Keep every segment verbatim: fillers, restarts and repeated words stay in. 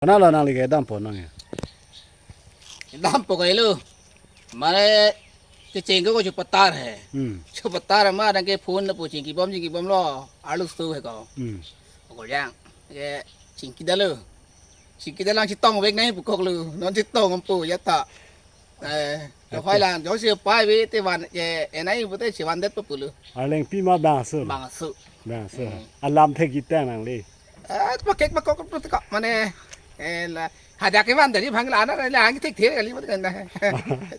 Konatlo nangli kedampo nang ya? Dampo kailo. Mane kecheng ko chu patar he. Hmm. Chu patar ma nang ke phone na pu chingki bom chingki bomlo. Arlo stu he ko. Hmm. Ko yang. Ke chingki dalo. Chingki dalang chetongvek nai pukoklo. Non chetong ampo ya ta. Eh, okay. Hoi lang, jongsi pai ve te van, eh, enai pute si van det pa pulo. Arleng pi ma bangso? Bangso. Bangso. Hmm. Alam thek kitang nangli. Eh, pakek pakok pute ko, mane, eh, la, hadak ke van dari bhang la na la ang thek thek kali mate kan.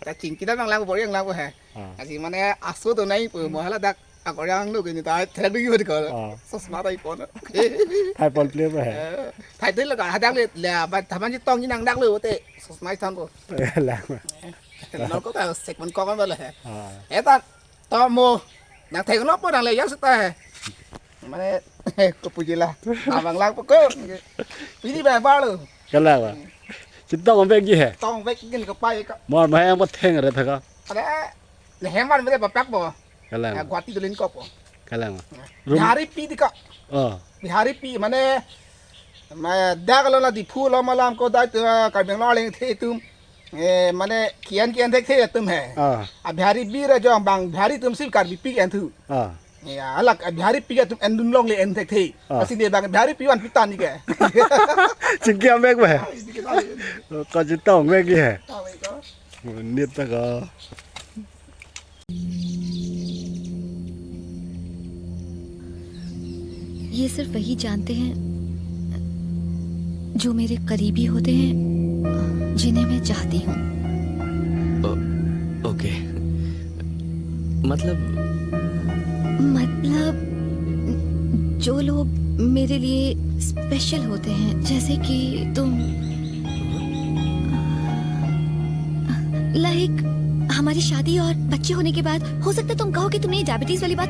Ta chingki da bang lang bor yang lang he. Ah. Asi mane aso do nai pu mo hala dak akor yang lo kini ta thek du pute ko. Ah. Sosma tai pon. Thai pon ple pa he. Eh, thai te la hadak le la ba thaman chetong ni nang dak lo te. Sosma than po. Lang. Lo ko ka segment ko kan bala he. Ah. Eta to mo nang thek lo po nang le yang seta he. Mane ko puji la. Abang lang po ko. Ini ba ba lo. Kalang ba. Chetongvek ji he. Tongvek gin ko pai ko. Mor ma yang patheng re thaka. Ada le heman bele bapak po. Kalang. Eh, Guwahati dolin ko po. Kalang. Rum- Bihari pi di ko. Oh. Bihari pi mane ma dak lo la Diphu lo malam ko dai tu, eh, Karbi Anglong leng the tum. Eh, mane kian kian thekthe atum he. Ah. A Bihari pi ra jong bang Bihari atum si Karbi pi en thu. Ah. Ya, alak a Bihari pi atum en dun longle en thekthe. Ah. Asi de bang Bihari pi van pitan ni ke. Chingki ambek ba he. Ah, ini kita. Ko chetongvek ji he. Ah, baik, ah. Nit ta ko. ये सिर्फ वही जानते हैं जो मेरे करीबी होते हैं, जिन्हें मैं चाहती हूँ। ओ-, ओके। मतलब? मतलब, जो लोग मेरे लिए स्पेशल होते हैं, जैसे कि तुम। लाइक, हमारी शादी और बच्चे होने के बाद हो सकता है तुम कहो कि तुमने ये डायबिटीज वाली बात